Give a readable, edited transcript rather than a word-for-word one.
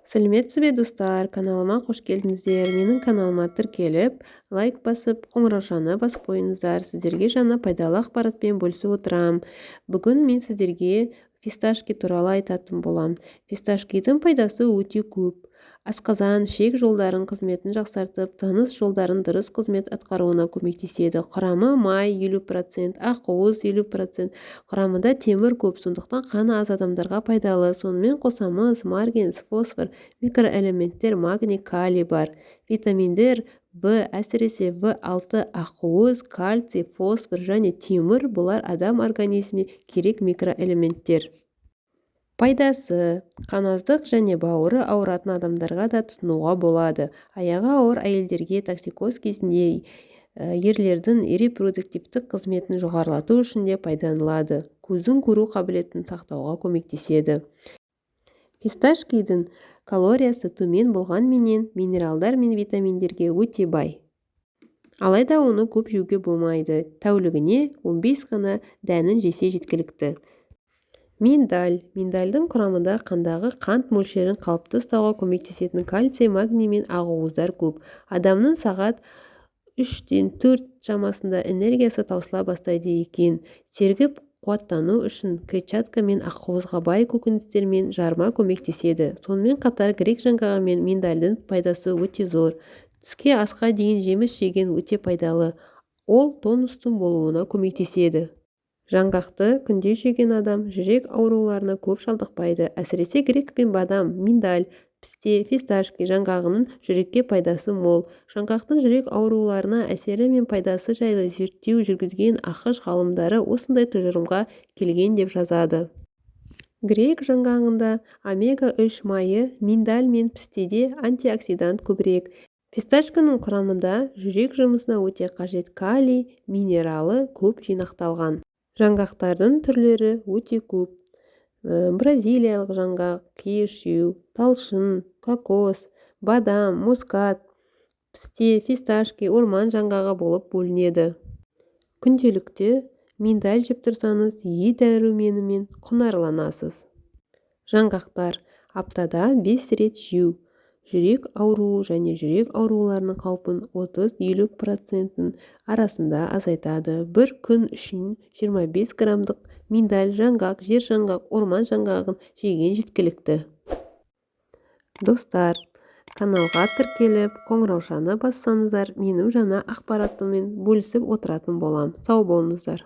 Сәлеметсіз бе, достар! Каналыма қош келдіңіздер! Менің каналыма тіркеліп, лайк басып, қоңыраушаны басып қойыңыздар. Сіздерге жаңа пайдалы ақпаратпен бөлісіп отырамын. Бүгін мен сіздерге фисташки туралы айтатын боламын. Фисташкидің пайдасы өте көп. Асқазан, ішек жолдарын қызметін жақсартып, тыныс жолдарын дұрыс қызмет атқаруына көмектеседі. Құрамы май 50%, ақуыз 50%, құрамында темір көп, сондықтан қаны аз адамдарға пайдалы. Сонымен қоса мыс, марганец, фосфор, микроэлементтер, магний, калий бар. Витаминдер В, әсіресе В6, ақуыз, кальций, фосфор және темір — бұлар адам организміне керек микроэлементтер. Пайдасы: қаназдық және бауыры ауыратын адамдарға да тұтынуға болады. Аяғы ауыр әйелдерге, токсикоз кезінде, ерлердің репродуктивтік қызметін жоғарылату үшін де пайдаланылады. Көздің көру қабілетін сақтауға көмектеседі. Фисташкидің калориясы төмен болғанменен, минералдар мен витаминдерге өте бай. Алайда оны көп жеуге болмайды, тәулігіне 15 ғана дәнін жесе жеткілікті. Миндаль. Миндальдың құрамында қандағы қант мөлшерін қалыпты ұстауға көмектесетін кальций, магний мен ақуыздар көп. Адамның сағат 3-тен 4 шамасында энергиясы таусыла бастайды екен. Сергіп, қуаттану үшін клетчатка мен ақуызға бай көкөністер мен жарма көмектеседі. Сонымен қатар грек жаңғағы мен миндальдың пайдасы өте зор. Түске асқа дейін жеміс жеген өте пайдалы. Ол тонустың болуына көмектеседі. Жаңғақты күнде жеген адам жүрек ауруларына көп шалдықпайды. Әсіресе грек пен бадам, миндаль, пісте, фисташки жаңғағының жүрекке пайдасы мол. Жаңғақтың жүрек ауруларына әсері мен пайдасы жайлы зерттеу жүргізген АҚШ ғалымдары осындай тұжырымға келген деп жазады. Грек жаңғағында омега-3 майы, миндаль мен пістеде антиоксидант көбірек. Фисташканың құрамында жүрек жұмысына өте қажет калий минералы көп жинақталған. Жаңғақтардың түрлері өте көп: бразилиялық жаңғақ, кешью, талшын, кокос, бадам, мускат, пісте, фисташки, орман жаңғағы болып бөлінеді. Күнделікті миндаль жеп тұрсаңыз, Е дәруменімен құнарланасыз. Жаңғақтар аптада 5 рет жеу жүрек ауруы және жүрек ауруларының қаупін 30-50 проценттің арасында азайтады. Бір күн үшін 25 граммдық миндаль, жаңғақ, жер жаңғақ, орман жаңғағын жеген жеткілікті. Достар, каналға тіркеліп, қоңыраушаны бассаңыздар, менің жаңа ақпаратыммен бөлісіп отыратын боламын. Сау болыңыздар!